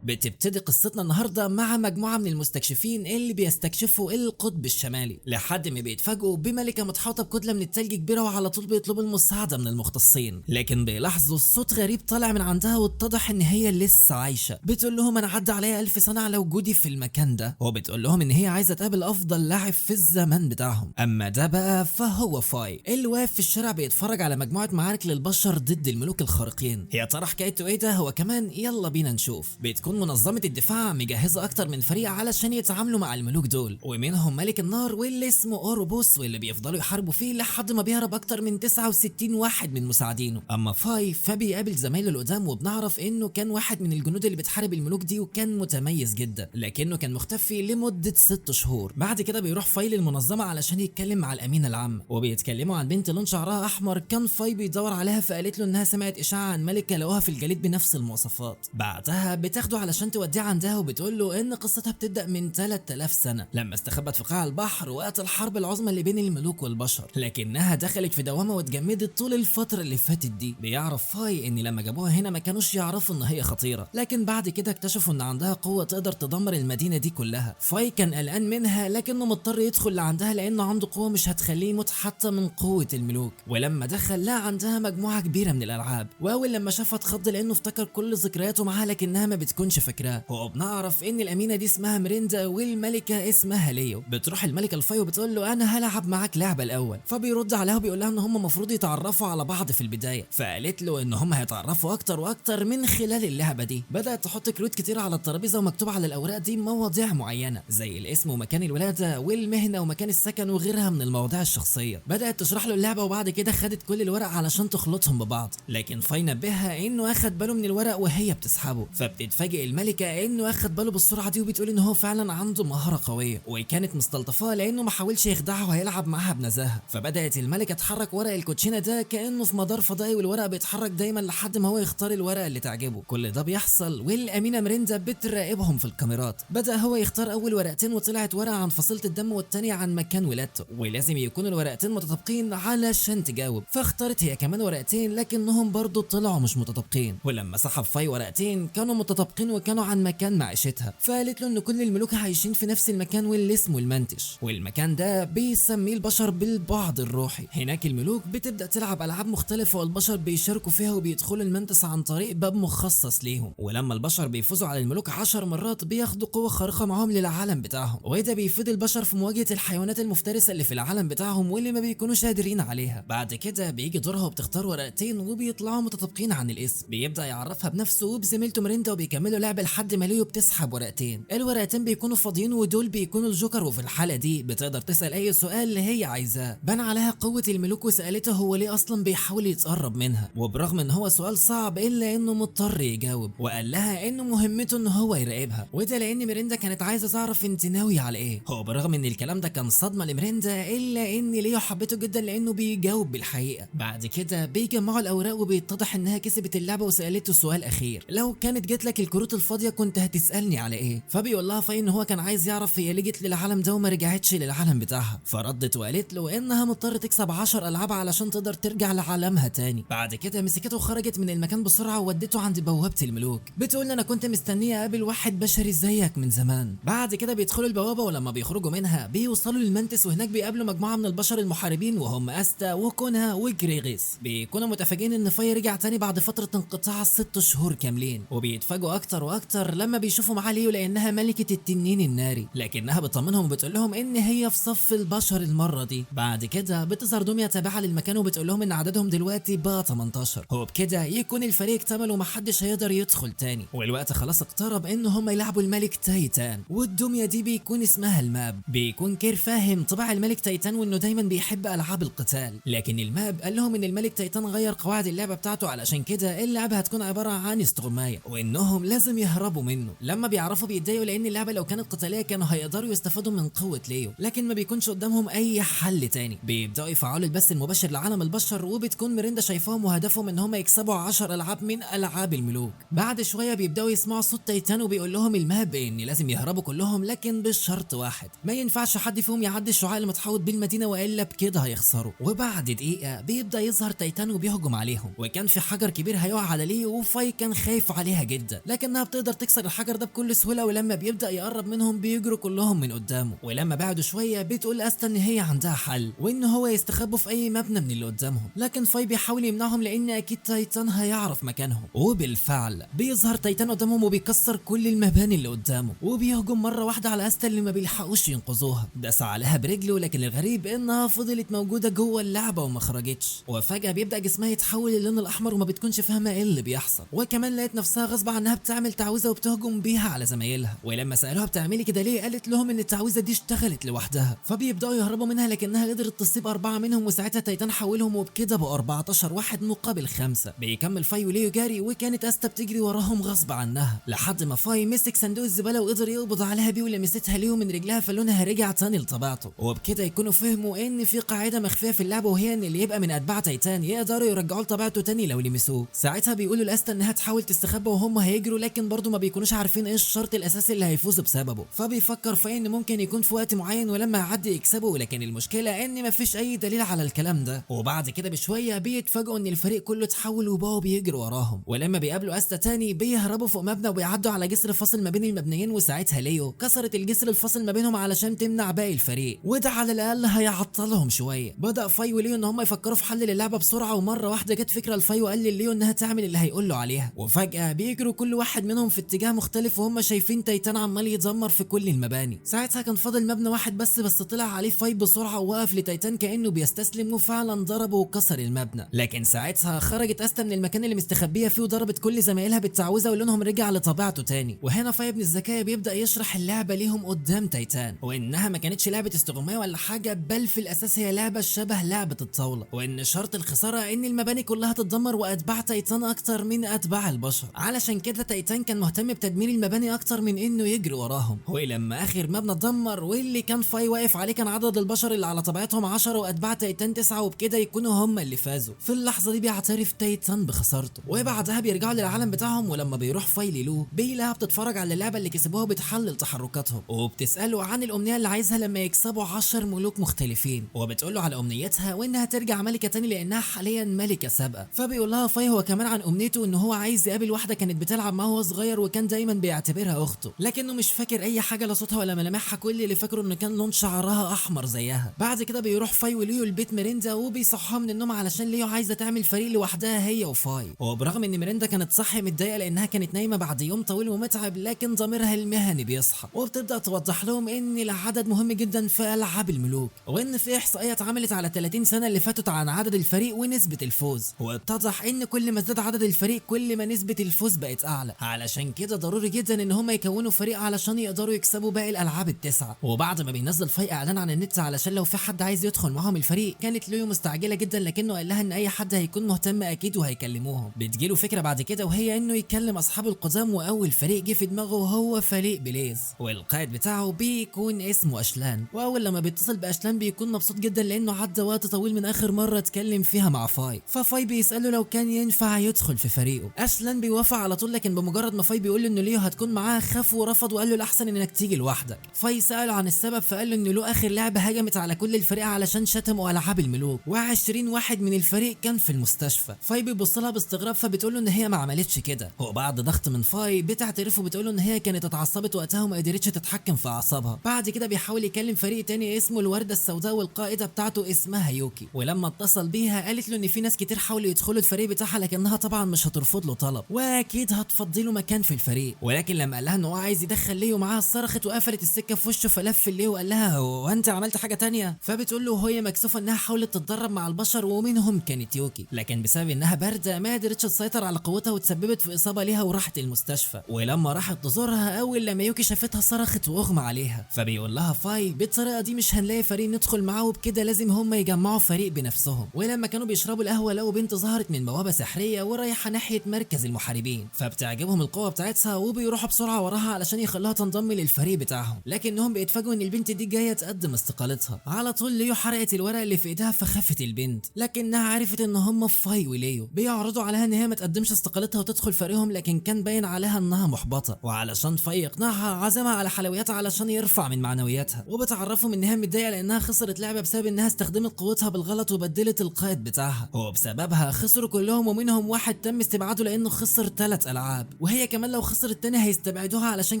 بتبتدي قصتنا النهارده مع مجموعة من المستكشفين اللي بيستكشفوا القطب الشمالي، لحد ما بيتفاجئوا بملكه متحوطه بكتله من التلج كبيرة، وعلى طول بيطلبوا المساعدة من المختصين، لكن بيلاحظوا الصوت غريب طالع من عندها، واتضح ان هي لسه عايشه. بتقول لهم انا عدى عليا 1000 سنة على وجودي في المكان ده، وبتقول لهم ان هي عايزه تقابل افضل لاعب في الزمان بتاعهم. اما ده بقى فهو فاي اللي واقف في الشارع بيتفرج على مجموعة معارك للبشر ضد الملوك الخارقين. يا ترى حكايته ايه ده هو كمان؟ يلا بينا نشوف. بتكون منظمة الدفاع مجهزة اكتر من فريق علشان يتعاملوا مع الملوك دول، ومنهم ملك النار واللي اسمه اوروبوس، واللي بيفضلوا يحاربوا فيه لحد ما بيهرب اكتر من 69 واحد من مساعدينه. اما فاي فبيقابل زمايله القدام، وبنعرف انه كان واحد من الجنود اللي بتحارب الملوك دي، وكان متميز جدا، لكنه كان مختفي لمدة 6 شهور. بعد كده بيروح فاي للمنظمة علشان يتكلم مع الامين العام، وبيتكلموا عن بنت لون شعرها احمر كان فاي بيدور عليها، فقالت له انها سمعت اشاعة عن ملكه لقوها في الجليد بنفس المواصفات. بعدها بتاخده علشان توديه عندها، وبتقول له ان قصتها بتبدا من 3000 سنة لما استخبت في قاع البحر وقت الحرب العظمى اللي بين الملوك والبشر، لكنها دخلت في دوامه واتجمدت طول الفترة اللي فاتت دي. بيعرف فاي ان لما جابوها هنا ما كانوش يعرفوا ان هي خطيرة، لكن بعد كده اكتشفوا ان عندها قوة تقدر تدمر المدينة دي كلها. فاي كان قلقان منها، لكنه مضطر يدخل لعندها لانه عنده قوة مش هتخليه يموت حتى من قوة الملوك. ولما دخل لقى عندها مجموعة كبيرة من الالعاب، واول لما شافها اتخض لانه افتكر كل ذكرياته معاها لكنها ما بتكونش فاكراه. وبنعرف ان الامينة دي اسمها ميريندا والملكة اسمها ليو. بتروح الملكة لفاي وبتقول له انا هلعب معاك لعبه الاول، فبيرد عليها وبيقول لها ان هم المفروض يتعرفوا على بعض في البداية، فقالت له ان هم هيتعرفوا اكتر واكتر من خلال اللعبة دي. بدات تحط كروت كتير على الترابيزة ومكتوب على الاوراق دي مواضيع معينة زي الاسم ومكان الولادة والمهنه ومكان السكن وغيرها من المواضيع الشخصية. بدات تشرح له اللعبة، وبعد كده خدت كل الورق علشان تخلطهم ببعض، لكن فاي نبهها انه اخد باله من الورق وهي بتسحبه. فبتتفاجئ الملكة انه اخد باله بالسرعة دي، وبتقول ان هو فعلا عنده مهارة قوية، وكانت مستلطفاه لانه ما حاولش يخدعها وهيلعب معاها بنزاهه. فبدات الملكة تحرك ورق الكوتشينه ده كانه في مدار فضائي، والورق بيتحرك دايما لحد ما هو يختار الورقة اللي تعجبه. كل ده بيحصل والامينه مريندا بتراقبهم في الكاميرات. بدا هو يختار اول ورقتين، وطلعت ورقة عن فصيلة الدم والتانية عن مكان ولادته، ولازم يكونوا الورقتين متطابقين علشان تجاوب. فاختارت هي كمان ورقتين لكنهم برضو طلعوا مش متطابقين. ولما سحب فاي ورقتين كانوا متطابقين وكانوا عن مكان معيشتها، فقالت له ان كل الملوك عايشين في نفس المكان واللي اسمه المنتش، والمكان ده بيسميه البشر بالبعد الروحي. هناك الملوك بتبدا تلعب العاب مختلفة والبشر بيشاركوا فيها، وبيدخلوا المنتس عن طريق باب مخصص ليهم. ولما البشر بيفوزوا على الملوك 10 مرات بياخدوا قوة خارقة معاهم للعالم بتاعهم، وده بيفيد البشر في مواجهة الحيوانات المفترسة اللي في العالم بتاعهم واللي ما بيكونوش قادرين عليها. بعد كده بيجي دورها وبتختار ورقتين وبيطلعوا متطابقين عن الاسم. بيبدا يعرفها بنفسه وبزميلته مريندا، وبيكملوا لعب لحد ما ليو بتسحب ورقتين. الورقتين بيكونوا فاضيين ودول بيكونوا الجوكر، وفي الحالة دي بتقدر تسال اي سؤال اللي هي عايزاه. بان عليها قوة الملوك وسالته هو ليه اصلا بيحاول يتقرب منها، وبرغم ان هو سؤال صعب الا انه مضطر يجاوب، وقال لها انه مهمته ان هو يراقبها، وده لان ميريندا كانت عايزه تعرف انت ناوية على ايه. هو برغم ان الكلام ده كان صدمة لميريندا الا ان ليو حبته جدا لانه بيجاوب بالحقيقة. بعد كده بيجمعوا الاوراق وبيتضح انها كسبت اللعبة، وسالته سؤال اخير: لو كانت جت لك الكروت الفاضيه كنت هتسالني على ايه؟ فبيقول لها فاي ان هو كان عايز يعرف هي ليه جت للعالم ده وما رجعتش للعالم بتاعها. فردت وقالت له انها مضطرة تكسب 10 العاب علشان تقدر ترجع لعالمها تاني. بعد كده مسكته وخرجت من المكان بسرعة وودته عند بوابه الملوك، بتقول انا كنت مستنيه اقابل واحد بشري زيك من زمان. بعد كده بيدخلوا البوابة، ولما بيخرجوا منها بيوصلوا للمنتس، وهناك بيقابلوا مجموعة من البشر المحاربين وهم استا وكونها وجريغيس. بيكونوا متفاجئين ان فاي رجع تاني بعد فترة انقطاع 6 شهور كاملين، وبيتفاجئوا اكتر واكتر لما بيشوفوا معاه ليو لانها ملكه التنين الناري، لكنها بتطمنهم وبتقول لهم ان هي في صف البشر المرة دي. بعد كده بتظهر دمية تابعه للمكان وبتقول لهم ان عددهم دلوقتي بقى 18، وبكده يكون الفريق اكتمل ومحدش هيقدر يدخل تاني. والوقت خلاص اقترب ان هم يلعبوا الملك تايتان، والدميه دي بيكون اسمها الماب. بيكون كير فاهم طباع الملك تايتان وانه دايما بيحب العاب القتال، لكن الماب قال لهم ان الملك تايتان غير قواعد اللعبة بتاعته، علشان كده اللعبة هتكون عبارة عن استغمايه وانهم لازم يهربوا منه. لما بيعرفوا بيتضايقوا لان اللعبة لو كانت قتالية كانوا هيقدروا يستفادوا من قوة ليو، لكن ما بيكونش قدامهم اي حل تاني. بيبداوا يفعلوا البث المباشر لعالم البشر، وبتكون ميريندا شايفاهم وهدفهم ان هم يكسبوا 10 العاب من العاب الملوك. بعد شوية بيبداوا يسمعوا صوت تايتان وبيقول لهم الماب ان لازم يهربوا كلهم، لكن بشرط واحد: ما ينفعش حد فيهم يعدي الشعاع المتحوط بالمدينة والا بكده هيخسروا. وبعد دقيقة بيبدا يظهر تايتان وبيهجم عليهم، وكان في حجر كبير هيقع على ليو، وفاي كان خايف عليها جدا، لكن انها بتقدر تكسر الحجر ده بكل سهولة، ولما بيبدا يقرب منهم بيجروا كلهم من قدامه. ولما بعدوا شوية بتقول استا ان هي عندها حل وان هو يستخبوا في اي مبنى من اللي قدامهم، لكن فاي بيحاول يمنعهم لان اكيد تايتان هيعرف مكانهم. وبالفعل بيظهر تايتان قدامهم وبيكسر كل المباني اللي قدامه، وبيهجم مرة واحدة على استا اللي ما بيلحقوش ينقذوها، داس عليها برجله، لكن الغريب انها فضلت موجودة جوه اللعبة وما خرجتش. وفجاة بيبدا جسمها يتحول للون الاحمر وما بتكونش فاهمه ايه اللي بيحصل، وكمان لقيت نفسها غصب عنها بتعمل تعويذه وبتهجم بيها على زمايلها. ولما سالوها بتعملي كده ليه قالت لهم ان التعويذه دي اشتغلت لوحدها، فبيبداوا يهربوا منها لكنها قدرت تصيب 4 منهم، وساعتها تايتان حولهم وبكده بقى 14 واحد مقابل 5. بيكمل فاي وليو جاري، وكانت استا بتجري وراهم غصب عنها لحد ما فاي مسك صندوق الزبالة وقدر يقبض عليها بيه، ولمستها ليو من رجلها فلونها رجع تاني لطبيعته. وبكده يكونوا فهموا ان في قاعدة مخفية في اللعبة، وهي ان اللي يبقى من اتباع تايتان يقدروا يرجعوه لطبيعته تاني لو لمسوه. ساعتها بيقولوا لاستا انها تحاول تستخبى وهم هيجروا، لكن برضه ما بيكونوش عارفين ايه الشرط الاساسي اللي هيفوزوا بسببه. فبيفكر فاي ان ممكن يكون في وقت معين ولما يعدي يكسبوا، لكن المشكلة ان مفيش اي دليل على الكلام ده. وبعد كده بشوية بيتفاجئوا ان الفريق كله اتحول وبقوا بيجروا وراهم، ولما بيقابلوا استا تاني بيهربوا فوق مبنى وبيعدوا على جسر فاصل ما بين المبنيين، وساعتها ليو كسرت الجسر الفاصل ما بينهم علشان تمنع باقي الفريق، وده على الاقل هيعطلهم شوية. بدا فاي وليو ان هم يفكروا في حل للعبة بسرعة، ومرة واحدة جت فكرة لفاي وقال لليو انها تعمل اللي هيقول له عليها. وفجاة بيجروا كل واحد منهم في اتجاه مختلف وهم شايفين تايتان عمال يدمر في كل المباني. ساعتها كان فاضل مبنى واحد بس طلع عليه فاي بسرعة ووقف لتايتان كانه بيستسلم، وفعلا ضربه وكسر المبنى. لكن ساعتها خرجت استا من المكان اللي مستخبيه فيه وضربت كل زمايلها بالتعويذه ولونهم رجع لطبيعته تاني. وهنا فاي ابن الذكاء بيبدا يشرح اللعبة ليهم قدام تايتان، وانها ما كانتش لعبه استغمايه ولا حاجة، بل في الاساس هي لعبه شبه لعبه الطاولة، وان شرط الخسارة ان المباني كلها تتدمر واتباع تايتان اكتر من اتباع البشر، علشان كده تايتان كان مهتم بتدمير المباني اكتر من انه يجري وراهم. ولما اخر مبنى اتدمر واللي كان فاي واقف عليه كان عدد البشر اللي على طبيعتهم 10 واتباع تايتان 9، وبكده يكونوا هم اللي فازوا. في اللحظة دي بيعترف تايتان بخسارته، وبعدها بيرجعوا للعالم بتاعهم. ولما بيروح فاي للو بيلاقيها بتتفرج على اللعبة اللي كسبوها وبتحلل تحركاتهم، وبتساله عن الامنية اللي عايزها لما يكسبوا 10 ملوك مختلفين، وبتقول له على امنيتها وانها ترجع ملكه تاني لانها حاليا ملكه سابقه. فبيقول لها فاي هو كمان عن امنيته ان هو عايز يقابل واحدة كانت بتلعب معاه وهو صغير وكان دايما بيعتبرها اخته، لكنه مش فاكر اي حاجة لا صوتها ولا ملامحها، كل اللي فاكره ان كان لون شعرها احمر زيها. بعد كده بيروح فاي وليو لبيت ميريندا وبيصحوها من النوم علشان ليو عايزه تعمل فريق لوحدها هي وفاي. وبرغم ان ميريندا كانت صاحية متضايقة لانها كانت نايمة بعد يوم طويل ومتعب، لكن ضميرها المهني بيصحى، وبتبدا توضح لهم ان العدد مهم جدا في العاب الملوك، وان في احصائية اتعملت على 30 سنة اللي فاتت عن عدد الفريق ونسبه الفوز، واتضح ان كل ما ازداد عدد الفريق كل ما نسبه الفوز بقت اعلى، علشان كده ضروري جدا ان هم يكونوا فريق علشان يقدروا يكسبوا باقي الالعاب التسعة. وبعد ما بينزل فاي اعلان عن النت علشان لو في حد عايز يدخل معاهم الفريق، كانت ليو مستعجلة جدا لكنه قال لها ان اي حد هيكون مهتم اكيد وهيكلموهم. بتجيله فكرة بعد كده وهي انه يكلم اصحابه القدام، واول فريق جه في دماغه هو فريق بليز، والقائد بتاعه بيكون اسمه اشلان. واول لما بيتصل باشلان بيكون مبسوط جدا لانه عدى وقت طويل من اخر مرة اتكلم فيها مع فاي. ففاي بيساله لو كان ينفع يدخل في فريقه، اشلان بيوافق على طول، لكن بمجرد ما فاي بيقول له ان ليو هتكون معاه خاف ورفض وقال له الاحسن انك تيجي لوحدك. فاي ساله عن السبب فقال له ان له اخر لعبه هجمت على كل الفريق علشان شتموا العاب الملوك، و20 واحد من الفريق كان في المستشفى. فاي بيبص لها باستغراب فبتقول له ان هي ما عملتش كده. وبعد ضغط من فاي بتعترف وبتقول له ان هي كانت اتعصبت وقتها وما قدرتش تتحكم في اعصابها. بعد كده بيحاول يكلم فريق تاني اسمه الورده السوداء والقائده بتاعته اسمها يوكي، ولما اتصل بيها قالت له ان في ناس كتير حاولوا يدخلوا الفريق بتاعها لكنها طبعا مش هترفض له طلب واكيد هتفضي له مكان في الفريق. ولكن لما قال لها ان هو عايز يدخل ليو معاها صرخت وقفلت السكة في وشه، فلف ليو وقال لها هو انت عملت حاجة تانية؟ فبتقول له وهي مكسوفه انها حاولت تتدرب مع البشر ومنهم كانت يوكي، لكن بسبب انها باردة ما قدرتش تسيطر على قوتها وتسببت في اصابه ليها وراحت المستشفى. ولما راحت تزورها اول لما يوكي شافتها صرخت واغمى عليها. فبيقول لها فاي بالطريقة دي مش هنلاقي فريق ندخل معاه، وبكده لازم هم يجمعوا فريق بنفسهم. ولما كانوا بيشربوا القهوة لقوا بنت ظهرت من بوابه سحريه ورايحه ناحية مركز المحاربين، فبتعجبهم القوة بتاعتها وبيروحوا بسرعة وراها علشان يخلوها تنضم للفريق بتاعهم. لكنهم بيتفاجئوا ان البنت دي جاية تقدم استقالتها. على طول ليو حرقت الورق اللي في ايدها فخافت البنت، لكنها عرفت ان هم فاي وليو. بيعرضوا عليها ان هي ما تقدمش استقالتها وتدخل فريقهم، لكن كان باين عليها انها محبطة. وعلشان فاي يقنعها عزمها على حلويات علشان يرفع من معنوياتها، وبتعرفهم ان هي متضايقة لانها خسرت لعبه بسبب انها استخدمت قوتها بالغلط وبدلت القائد بتاعها، وبسببها خسروا كلهم ومنهم واحد تم استبعاده لانه خسر 3 العاب. وهي كمان لو خسرت تاني هيستبعدوها، علشان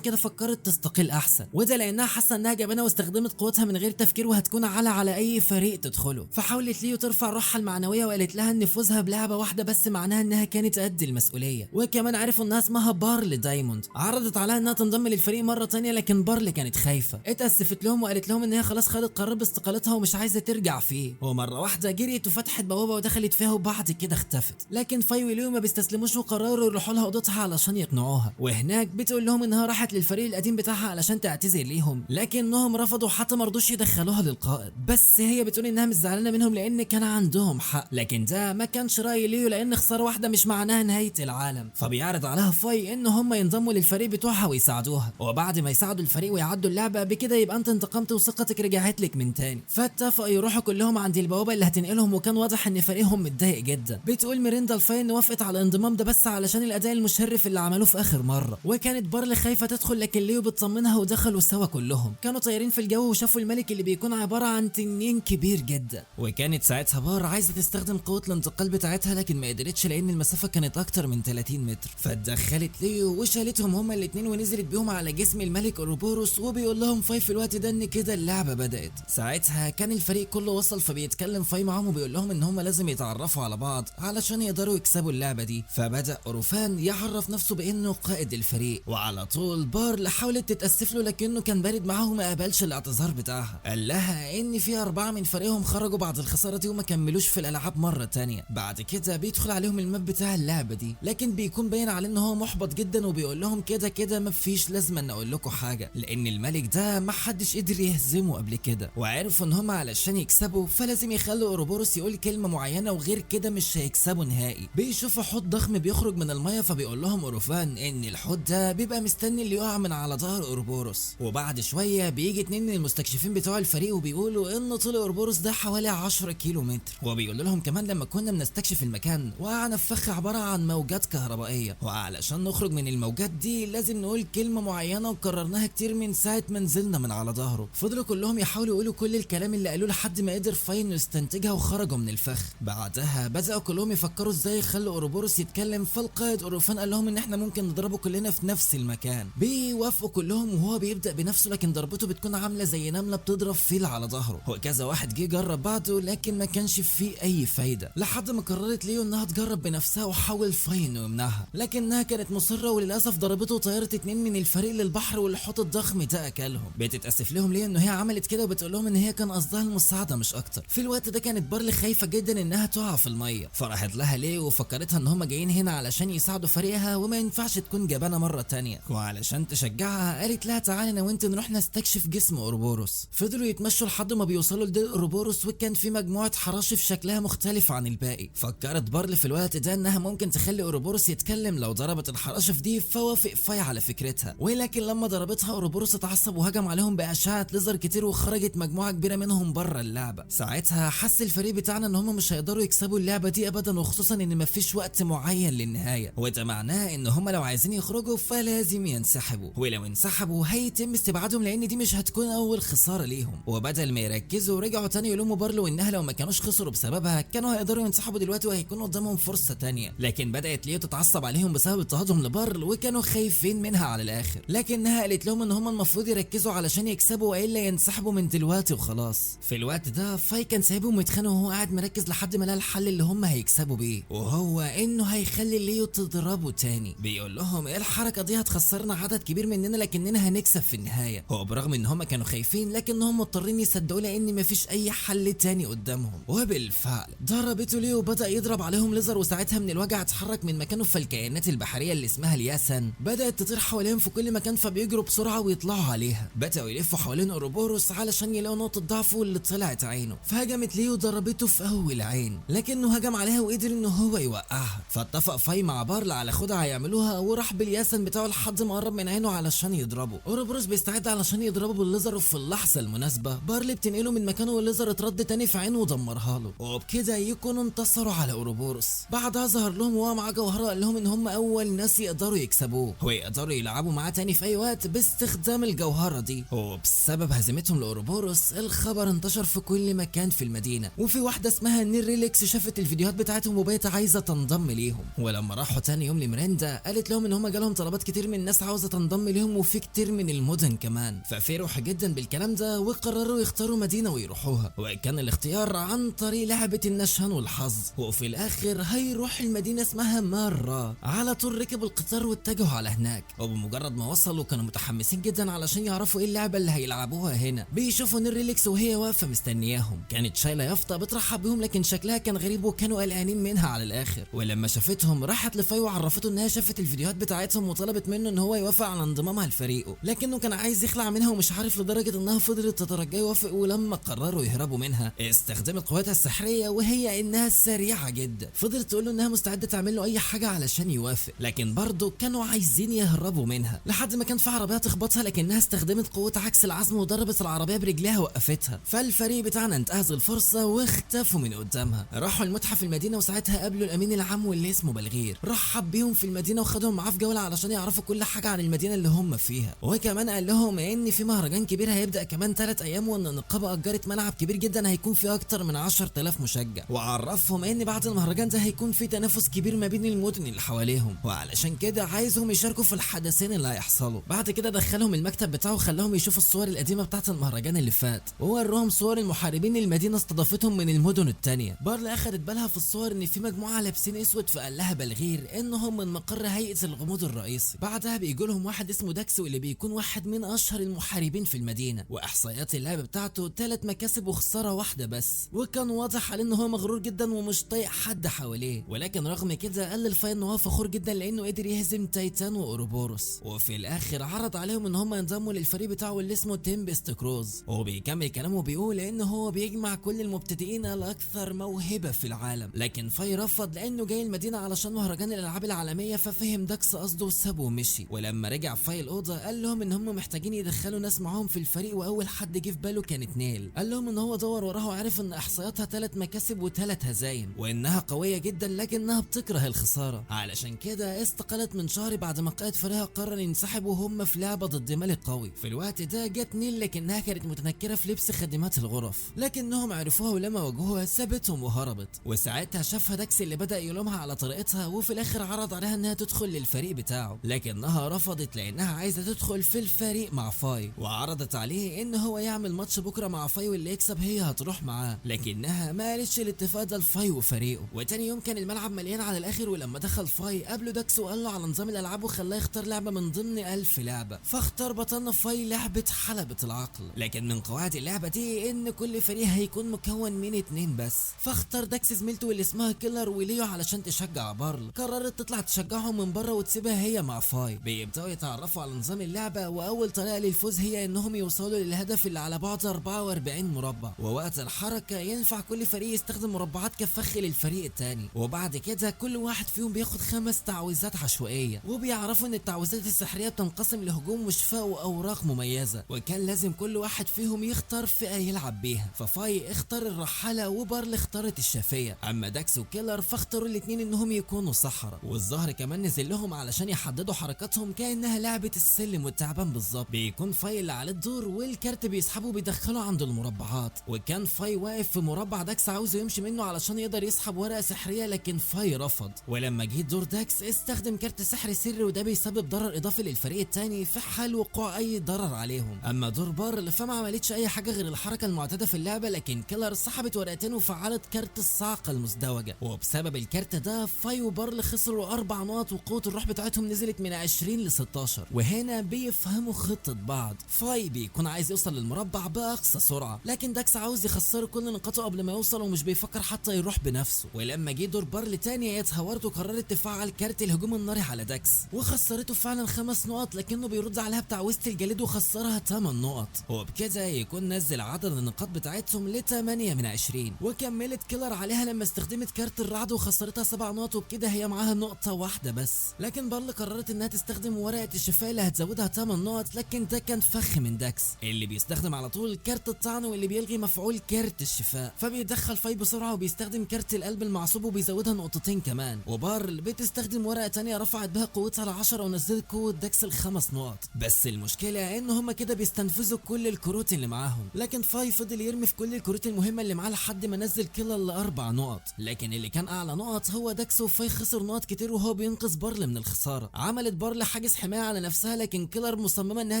كده فكرت تستقيل احسن، وده لانها حاسه انها جبانه واستخدمت قوتها من غير تفكير وهتكون على اي فريق تدخله. فحاولت ليو ترفع روحها المعنوية وقالت لها ان فوزها بلعبه واحدة بس معناها انها كانت قد المسؤولية، وكمان عرفوا انها اسمها بارل دايموند. عرضت عليها انها تنضم للفريق مرة تانية لكن بارل كانت خايفة، اتاسفت لهم وقالت لهم ان هي خلاص خدت قرار باستقالتها ومش عايزه ترجع فيه. ومرة واحدة جريت وفتحت بوابه ودخلت فيها وبعد كده اختفت، لكن فاي وليو ما بيستسلموش وقرروا يروحوا لها اوضتها علشان يقنعوها. وهناك بتقول لهم انها راحت للفريق القديم بتاعها علشان تعتذر ليهم، لكنهم رفضوا حتى ما رضوش يدخلوها للقائد. بس هي بتقول انها مش زعلانة منهم لان كان عندهم حق، لكن ده ما كانش راي ليو لان خسارة واحدة مش معناها نهاية العالم. فبيعرض عليها فاي ان هم ينضموا للفريق بتوعها ويساعدوها، وبعد ما يساعدوا الفريق ويعدوا اللعبة بكده يبقى انت انتقمت وثقتك رجعت لك من تاني. فاتفقوا يروحوا كلهم عند البوابة اللي هتنقلهم، وكان واضح ان فريقهم متضايق جدا. بتقول ميريندا لفاي ان وافقت على الانضمام ده بس علشان الاداء المشرف اللي عملوه في اخر مرة، وكانت بارل خايفة تدخل لكن ليو بتطمنها ودخلوا سوا كلهم. كانوا طايرين في الجو وشافوا الملك اللي بيكون عبارة عن تنين كبير جدا، وكانت ساعتها بار عايزه تستخدم قوة الانتقال بتاعتها لكن ما قدرتش لان المسافة كانت اكتر من 30 متر. فاتدخلت ليو وشالتهم هما الاثنين ونزلت بيهم على جسم الملك اوروبوروس، وبيقول لهم فاي في الوقت ده ان كده اللعبة بدات. ساعتها كان الفريق كله وصل، فبيتكلم فاي معاهم وبيقول لهم ان هما لازم يتعرفوا على بعض علشان يقدروا يكسبوا اللعبة دي. فبدا اوروفان يعرف نفسه بانه قائد الفريق، وعلى طول بارل حاولت تتاسف له لكنه كان بارد معاه وما قبلش الاعتذار بتاعها. قال لها ان في 4 من فريقهم خرجوا بعد الخسارة دي وما كملوش في الالعاب مرة تانية. بعد كده بيدخل عليهم ال map بتاع اللعبة دي، لكن بيكون باين عليه ان هو محبط جدا وبيقول لهم كده كده مفيش لازمه ان اقول لكم حاجة لان الملك ده ما حدش قدر يهزمه قبل كده، وعرفوا ان هم علشان يكسبوا فلازم يخلوا اوروبوروس يقول كلمة معينة وغير كده مش هيكسبوا نهائي. بيشوفوا حوت ضخم بيخرج من المية، فبيقول لهم اوروفان ان الحوت ده بيبقى مستني اللي يقع من على ظهر اوروبوروس. وبعد شوية بيجي 2 من المستكشفين بتوع الفريق وبيقولوا ان طول اوروبوروس ده حوالي 10 كيلو متر، وبيقولوا لهم كمان لما كنا بنستكشف المكان وقعنا في فخ عبارة عن موجات كهربائية، وعلشان نخرج من الموجات دي لازم نقول كلمة معينة وكررناها كتير من ساعة ما نزلنا من على ظهره. فضلوا كلهم يحاولوا يقولوا كل الكلام اللي قالوه لحد ما قدر فاي انه يستنتجها وخرجوا من الفخ. بعدها بدأوا كلهم يفكروا ازاي يخلوا اوروبوروس يتكلم، فالقائد اوروفان قال لهم ان احنا ممكن نضربه كلنا في نفس المكان. بيوافقوا كلهم وهو بيبدأ بنفسه، لكن ضربته بتكون عامله زي نملة بتضرب فيل على ظهره. وكذا واحد جه جرب بعده لكن ما كانش فيه اي فايده، لحد ما قررت ليو انها تجرب بنفسها وحاول فاي انه يمنعها، لكنها كانت مصرة وللاسف ضربته وطيرت 2 من الفريق للبحر والحوت الضخم ده اكلهم. بتتاسف لهم ليه ان هي عملت كده وبتقول لهم ان هي كان قصدها المساعدة مش اكتر. في الوقت ده كانت بارل خايفة جدا انها تقع في المية، فراحت لها ليه وفكرتها ان هم جايين هنا علشان يساعدوا فريقها وما ينفعش تكون جبانه مرة تانية، وعلشان تشجعها قالت لها تعالي انا وانت نروح نستكشف جسم اوروبوروس. فضلوا يتمشوا لحد ما بيوصلوا لديل اوروبوروس، وكان في مجموعة حراشف شكلها مختلف عن الباقي. فكرت بارل في الوقت ده انها ممكن تخلي اوروبوروس يتكلم لو ضربت الحراشف دي، فوافق فاي على فكرتها، ولكن لما ضربتها اوروبوروس اتعصب وهجم عليهم باشعه ليزر كتير وخرجت مجموعة كبيرة منهم بره اللعبة. ساعتها حس الفريق بتاعنا ان هم مش هيقدروا يكسبوا اللعبة دي ابدا، وخصوصا ان مفيش وقت معين للنهاية، وده معناه ان هم لو عايزين يخرجوا فلازم ينسحبوا، ولو انسحبوا هيتم استبعادهم لان دي مش هتكون اول خسارة ليهم. وبدل ما يركزوا رجعوا تاني يلوموا بارلو انها لو ما كانوش خسروا بسببها كانوا هيقدروا ينسحبوا دلوقتي وهيكون قدامهم فرصة تانية. لكن بدات ليو تتعصب عليهم بسبب اضطهادهم لبارل وكانوا خايفين منها على الاخر، لكنها قالت لهم ان هم المفروض يركزوا علشان يكسبوا والا ينسحبوا من دلوقتي وخلاص. في الوقت ده فاي كان سايبهم يتخانقوا وهو قاعد مركز لحد ما لقى الحل اللي هم هيكسبوا بيه، وهو انه هيخلي ليو تضربه تاني. بيقول لهم ايه الحركة دي هتخسرنا عدد كبير مننا لكننا هنكسب في النهاية. هو برغم ان هم كانوا خايفين لكنهم مضطرين يصدقوا لان مفيش اي حل تاني قدامهم. وبالفعل ضربته ليو وبدا يضرب عليهم ليزر، وساعتها من الوجع اتحرك من مكانه، فالكائنات البحرية اللي اسمها الياسن بدات تطير حواليهم في كل مكان، فبيجروا بسرعة ويطلعوا عليها. بداوا يلفوا حوالين اوروبوروس علشان يلاقوا نقطة ضعفه اللي طلعت عينه، فهجمت ليو ضربته في اول عين لكنه هجم عليها وقدر ان هو يوقعها. فاتفق فاي مع بارل على خدعه هيعملوها وراح بالياسن بتاعه لحد ما قرب من عينه علشان يضربه. اوروبوروس بيستعد علشان يضربه بالليزر، وفي اللحظة المناسبة بارل بتنقله من مكانه والليزر اترد تاني في عينه ودمرها له، وبكده يكونوا انتصروا على اوروبوروس. بعدها ظهر لهم وهو معاه جوهره قال لهم ان هم اول ناس يقدروا يكسبوه ويقدروا يلعبوا معاه تاني في اي وقت باستخدام الجوهرة دي. وبسبب هزيمتهم لاوروبوروس الخبر انتشر في كل مكان في المدينة، وفي واحدة اسمها نير ريليكس شافت الفيديوهات بتاعتهم وبقت عايزه تنضم ليهم. ولما راحوا تاني يوم لميريندا ده قالت لهم ان هم جالهم طلبات كتير من الناس عاوزه تنضم ليهم وفي كتير من المدن كمان. ففرحوا جدا بالكلام ده وقرروا يختاروا مدينة ويروحوها، وكان الاختيار عن طريق لعبه النشهان والحظ، وفي الاخر هيروح المدينة اسمها مارا. على طول ركبوا القطار واتجهوا على هناك، وبمجرد ما وصلوا كانوا متحمسين جدا علشان يعرفوا ايه اللعبة اللي هيلعبوها هنا. بيشوفوا نيل ريليكس وهي واقفة مستنياهم، كانت شايله يافطة بترحب بيهم لكن شكلها كان غريب وكانوا قلقانين منها على الاخر. ولما شافتهم راحت لفاي وعرفته انها شافت الفيديوهات بتاعتهم وطلبت منه ان هو يوافق على انضمامها لفريقه، لكنه كان عايز يخلع منها ومش عارف، لدرجة انها فضلت تترجاه يوافق. ولما قرروا يهربوا منها استخدمت قوتها السحريه وهي انها سريعة جدا، فضلت تقول له انها مستعدة تعمل له اي حاجة علشان يوافق، لكن برضه كانوا عايزين يهربوا منها لحد ما كان في عربية تخبطها، لكنها استخدمت قوة عكس العزم وضربت العربية برجلها وقفتها. فالفريق بتاعنا انتهز الفرصة واختفوا من قدامها، راحوا المتحف المدينة وساعتها قابلوا الامين العام واللي اسمه بلغير، رحب بيهم في المدينة وخدهم معاه في جولة علشان يعرفوا كل حاجة عن المدينة اللي هم فيها، وكمان قال لهم ان في مهرجان كبير هيبدا كمان 3 ايام، وان النقابة اجرت ملعب كبير جدا هيكون فيه اكتر من 10,000 مشجع، وعرفهم ان بعد المهرجان ده هيكون في تنافس كبير ما بين المدن اللي حواليهم، وعلشان كده عايزهم يشاركوا في الحدثين اللي هيحصلوا. بعد كده دخلهم المكتب بتاعه وخلاهم يشوفوا الصور القديمة بتاعه المهرجان اللي فات، ووروهم صور المحاربين المدينة استضافتهم من المدن التانية. بارل اخدت بالها في الصور ان في مجموعة لابسين اسود، فقال لها بلغير انهم من مقر هيئة الغموض الرئيسي. بعدها بيجي لهم واحد اسمه داكس واللي بيكون واحد من اشهر المحاربين في المدينة، واحصائيات اللعب بتاعته 3 مكاسب وخسارة واحدة بس، وكان واضح عليه ان هو مغرور جدا ومش طايق حد حواليه، ولكن رغم كده قال للفاي ان هو فخور جدا لانه قدر يهزم تايتان واوروبوروس. وفي الاخر عرض عليهم ان هم ينضموا للفريق بتاعه اللي اسمه تيمبست كروز، وبيكمل كلامه بيقول ان هو بيجمع كل المبتدئين الاكثر موهبة في العالم، لكن فاي رفض لانه جاي المدينة علشان مهرجان الالعاب العالمية، ففهم داكس قصده وسابه ومشي. ولما رجع فاي الاوضة قال لهم ان هم محتاجين يدخلوا ناس معاهم في الفريق، واول حد جه في باله كانت نيل. قال لهم ان هو دور وراها وعرف ان احصائياتها 3 مكاسب و3 هزايم، وانها قوية جدا لكنها بتكره الخسارة، علشان كده استقالت من شهر بعد ما قائد فريقها قرر ينسحب وهم في لعبه ضد ملك قوي. في الوقت ده جت نيل لكنها كانت متنكره في لبس خادمات الغرف، لكنهم عرفوها ولما واجهوها سابتهم وهربت. وساعتها شافها داكس اللي بدا يلومها على طريقتها، وفي الاخر عرض عليها انها تدخل للفريق بتاعه، لكنها رفضت لانها عايزه تدخل في الفريق مع فاي، وعرضت عليه ان هو يعمل ماتش بكره مع فاي واللي يكسب هي هتروح معاه، لكنها ما قالتش الاتفاق ده لفاي وفريقه. وتاني يوم كان الملعب مليان على الاخر، ولما دخل فاي قابله داكس وقال له على نظام الالعاب وخلاه يختار لعبه من ضمن 1000 لعبه، فاختار بطلنا فاي لعبه حلبة العقل، لكن من قواعد اللعبة دي ان كل فريق هيكون مكون من 2 بس، فاختار داكس زميلته اللي اسمها كيلر وليو علشان تشجع بارل. قررت تطلع تشجعهم من بره وتسيبها هي مع فاي. بيبداوا يتعرفوا على نظام اللعبة، واول طريقه للفوز هي انهم يوصلوا للهدف اللي على بعد 44 مربع، ووقت الحركة ينفع كل فريق يستخدم مربعات كفخ للفريق الثاني، وبعد كده كل واحد فيهم بياخد 5 تعويذات عشوائية، وبيعرفوا ان التعويذات السحريه بتنقسم لهجوم وشفاء واوراق مميزة، وكان لازم كل واحد فيهم يختار فئة يلعب بيها. ففاي اختار الرحاله وبارل اختارت الشافيه، اما داكس وكيلر فاختاروا الاثنين انهم يكونوا سحره، والظهر كمان نزل لهم علشان يحددوا حركاتهم كانها لعبه السلم والتعبان بالظبط. بيكون فاي اللي عليه الدور والكارت بيسحبه بيدخله عند المربعات، وكان فاي واقف في مربع داكس عاوزه يمشي منه علشان يقدر يسحب ورقة سحريه، لكن فاي رفض. ولما جه دور داكس استخدم كارت سحري سري، وده بيسبب ضرر اضافي للفريق الثاني في حال وقوع اي ضرر عليهم. اما دور بارل فما عملتش اي حاجة غير الحركة المعتادة في اللعبة، لكن كيلر سحبت ورقتين وفعلت كارت الصاعقة المزدوجة، وبسبب الكارت ده فاي وبارل خسروا 4 نقط وقوه الروح بتاعتهم نزلت من 20 ل 16. وهنا بيفهموا خطه بعض، فاي بيكون عايز يوصل للمربع باقصى سرعة، لكن داكس عاوز يخسره كل نقاطه قبل ما يوصل ومش بيفكر حتى يروح بنفسه. ولما جه دور بارل تاني هي اتهورت وقررت تفعل كارت الهجوم الناري على داكس، وخسرته فعلا 5 نقط، لكنه بيرد عليها بتعويذه الجليد وخسرها 8 نقط، وبكده يكون نزل عدد النقاط بتاعتهم ل 8 من 20. وكملت كيلر عليها لما استخدمت كارت الرعد وخسرتها 7 نقط، وبكده هي معاها نقطة واحدة بس. لكن بارل قررت انها تستخدم ورقة الشفاء اللي هتزودها 8 نقط، لكن ده كان فخ من داكس اللي بيستخدم على طول كارت الطعن واللي بيلغي مفعول كارت الشفاء، فبيدخل فاي بسرعة وبيستخدم كارت القلب المعصوب وبيزودها نقطتين كمان. وبارل بتستخدم ورقة تانية رفعت بها قوتها ل 10 ونزلت قوة داكس ل5 نقط، بس المشكلة ان هما كده بيستنفذوا كل الكروت اللي معاهم، لكن فاي فضل يرمي في كل الكروت المهمة اللي معاه لحد ما نزل كيلر ل4 نقط، لكن اللي كان اعلى نقط هو داكس، وفاي خسر نقط كتير وهو بينقذ تنقذ بارل من الخسارة. عملت بارل حاجز حماية على نفسها، لكن كيلر مصممه انها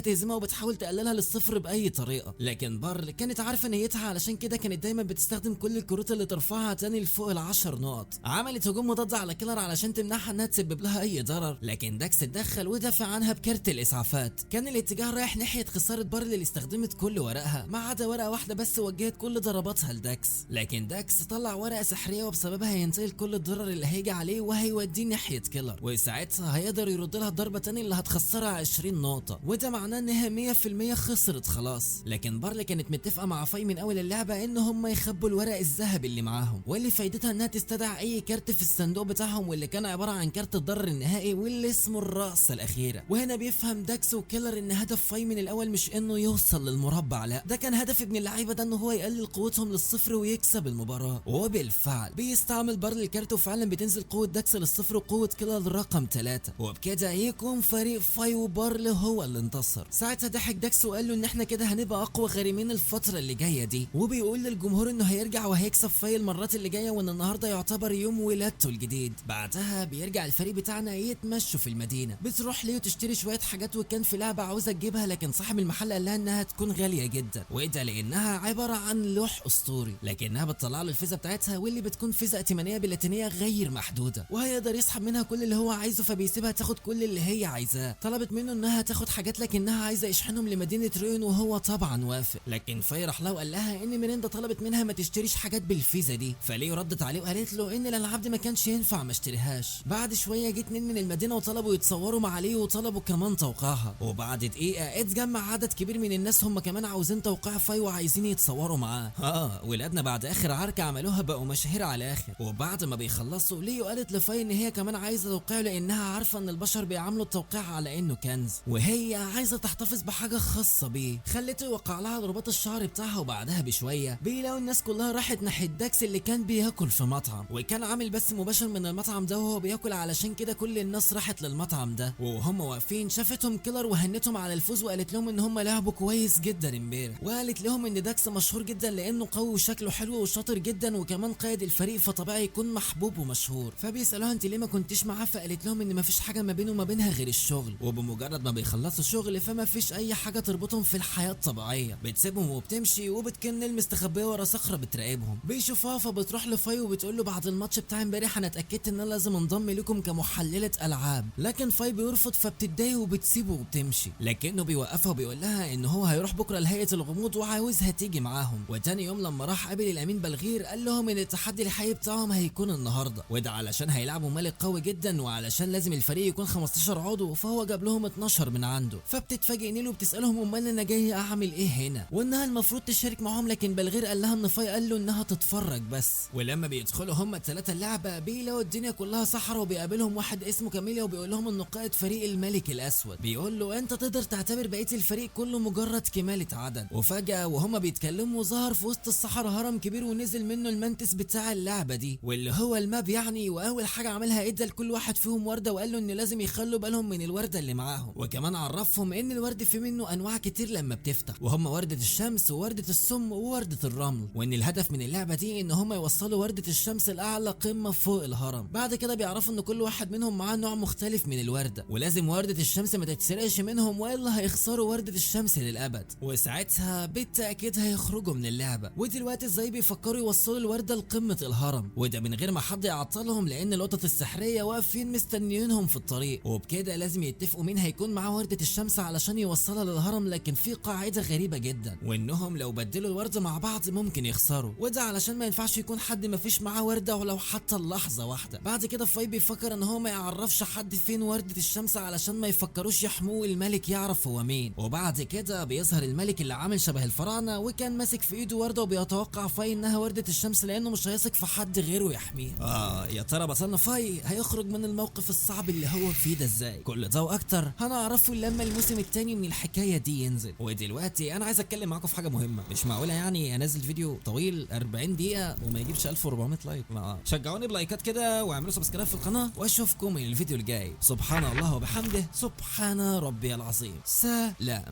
تهزمها وبتحاول تقللها للصفر باي طريقه، لكن بارل كانت عارفه نيتها، علشان كده كانت دايما بتستخدم كل الكروت اللي ترفعها تاني لفوق ال10 نقط. عملت هجوم مضاد على كيلر علشان تمنعها انها تسبب لها اي ضرر، لكن داكس اتدخل ودافع عنها بكارت الاسعافات. كان الاتجاه رايح ناحية خسارة بارل اللي استخدمت كل ورقها ما عدا ورقة واحدة بس، وجهت كل ضرباتها لداكس، لكن داكس طلع ورقة سحريه وبسببها هينتقل كل الضرر اللي هيجي عليه وهيوديه ناحية كيلر، وساعتها هيقدر يرد لها الضربة تاني اللي هتخسرها 20 نقطة، وده معناه انها 100% خسرت خلاص. لكن بارل كانت متفقه مع فاي من اول اللعبة ان هم يخبوا الورق الذهبي اللي معاهم، واللي فايدتها انها تستدعي اي كارت في الصندوق بتاعهم، واللي كان عبارة عن كارت الضرر النهائي واللي اسمه الرأسة الاخيرة. وهنا بيفهم داكس وكيلر ان هدف فاي من الاول مش انه يوصل للمربع، لا ده كان هدف ابن اللعيبة ده ان هو يقلل قوتهم للصفر ويكسب المباراة. وبالفعل بيستعمل بارل الكارت، وفعلا بتنزل قوة داكس للصفر وقوه كيلر رقم 3، وبكده يكون فريق فاي وبارل هو اللي انتصر. ساعتها ضحك داكس وقال له ان احنا كده هنبقى اقوى غريمين الفترة اللي جاية دي، وبيقول للجمهور انه هيرجع وهيكسب فاي المرات اللي جاية، وان النهارده يعتبر يوم ولادته الجديد. بعدها بيرجع الفريق بتاعنا يتمشوا في المدينة، بتروح ليه تشتري شوية حاجات، وكان في لعبه عاوزه تجيبها، لكن صاحب المحل قال لها انها تكون غالية جدا، وده لانها عبارة عن لوح اسطوري، لكنها بتطلع له الفيزا بتاعتها واللي بتكون فيزا ائتمانيه بلاتينيه غير محدودة، وهيقدر يسحب منها كل اللي هو عايزه، فبيسيبها تاخد كل اللي هي عايزاه. طلبت منه انها تاخد حاجات لكنها عايزه يشحنهم لمدينة ريون، وهو طبعا وافق، لكن فاي راح لها وقال لها ان ميريندا طلبت منها ما تشتريش حاجات بالفيزا دي، فليه ردت عليه وقالت له ان الالعاب دي ما كانش ينفع ما اشتريهاش. بعد شوية جه 2 من المدينة وطلبوا يتصوروا مع ليو وطلبوا كمان توقيعها، وبعد دقيقة اتجمع عدد كبير من الناس هم كمان عاوزين توقيع فاي وعايزين يتصوروا معاه. ولادنا بعد اخر عركة عملوها بقوا مشاهير على الاخر. وبعد ما بيخلصوا ليو قالت لفاي ان هي كمان عايزه توقيع، لانها عارفه ان البشر بيعاملوا التوقيع على انه كنز، وهي عايزه تحتفظ بحاجة خاصة بيه. خلته يوقع لها رباط الشعر بتاعها، وبعدها بشوية بيلاقوا الناس كلها راحت ناحية داكس اللي كان بياكل في مطعم، وكان عامل بس مباشر من المطعم ده وهو بياكل، علشان كده كل الناس راحت للمطعم ده. وهم واقفين شافتهم كيلر وهنتهم على الفوز، وقالت لهم ان هم لعبوا كويس جدا امبارح، وقالت لهم ان داكس مشهور جدا لانه قوي وشكله حلو وشاطر جدا وكمان قائد الفريق، فطبيعي يكون محبوب ومشهور. فبيسالوها انت ليه ما كنتيش معاه، فقالت لهم ان مفيش حاجة ما بينه وما بينها غير الشغل، وبمجرد ما بيخلصوا شغل فما فيش اي حاجة تربطهم في الحياة الطبيعية. بتسيبهم وبتمشي، وبتكن المستخبيه ورا صخرة بتراقبهم. بيشوفها فبتروح لفاي وبتقول له بعد الماتش بتاع امبارح انا اتاكدت ان انا لازم انضم لكم كمحلله العاب، لكن فاي بيرفض فبتتضايق وبتسيبه وبتمشي، لكنه بيوقفها وبيقول لها ان هو هيروح بكره لهيئة الغموض وعاوزها تيجي معاهم. وتاني يوم لما راح قابل الامين بلغير قال لهم ان التحدي الحقيقي بتاعهم هيكون النهارده، وده علشان هيلعبوا ملك قوي جدا، وعلشان لازم الفريق يكون 15 عضو، فهو جاب لهم 12 من عنده. فبتتفاجئ نيلو وبتسالهم امال انا جاي اعمل ايه هنا، وانها المفروض تشارك معاهم، لكن بلغير قال لها ان فاي قال له انها تتفرج بس. ولما بيدخلوا هم الثلاثة اللعبة بيلاقوا الدنيا كلها صحراء، وبيقابلهم واحد اسمه كاميليا وبيقول لهم انه قائد فريق الملك الاسود، بيقول له انت تقدر تعتبر بقية الفريق كله مجرد كماله عدد. وفجاة وهما بيتكلموا ظهر في وسط الصحراء هرم كبير ونزل منه المنتس بتاع اللعبة دي واللي هو ال map يعني. واول حاجة عملها ادى لكل واحد فيهم ورده وقال له ان لازم يخلوا بالهم من الورده اللي معاهم، وكمان عرفهم ان الورد في منه انواع كتير لما بتفتح، وهم ورده الشمس وورده السم وورده الرمل، وان الهدف من اللعبة دي ان هم يوصلوا ورده الشمس لاعلى قمة فوق الهرم. بعد كده بيعرفوا ان كل واحد منهم معاه نوع مختلف من الورده، ولازم ورده الشمس ما تتسرقش منهم والا هيخسروا ورده الشمس للابد، وساعتها بالتاكيد هيخرجوا من اللعبة. ودلوقتي ازاي بيفكروا يوصلوا الورده لقمة الهرم، وده من غير ما حد يعطلهم لان القطط السحريه واقفين مستنيينهم في الطريق، وبكده لازم يتفقوا مين هيكون معاه ورده الشمس علشان يوصلها للهرم. لكن في قاعدة غريبة جدا، وانهم لو بدلوا الورده مع بعض ممكن يخسروا، وده علشان ما ينفعش يكون حد ما فيش معاه ورده ولو حتى لحظة واحدة. بعد كده فاي بيفكر ان هو ما يعرفش حد فين ورده الشمس علشان ما يفكروش يحموه الملك يعرف هو مين. وبعد كده بيظهر الملك اللي عامل شبه الفراعنة وكان ماسك في ايده ورده، وبيتوقع فاي انها ورده الشمس لانه مش هيثق في حد غيره يحميه. يا ترى بطلنا فاي هيخرج من الموقف الصعب اللي هو فيه ده ازاي؟ كل ده واكتر هنعرفه لما الموسم الثاني من الحكاية دي ينزل. ودلوقتي انا عايز اتكلم معاكم في حاجة مهمة، مش معقولة يعني انزل فيديو طويل 40 دقيقة وما يجيبش 1400 like. شجعوني بلايكات كده واعملوا subscribe في القناة، واشوفكم الفيديو الجاي. سبحان الله وبحمده، سبحان ربي العظيم. سلام.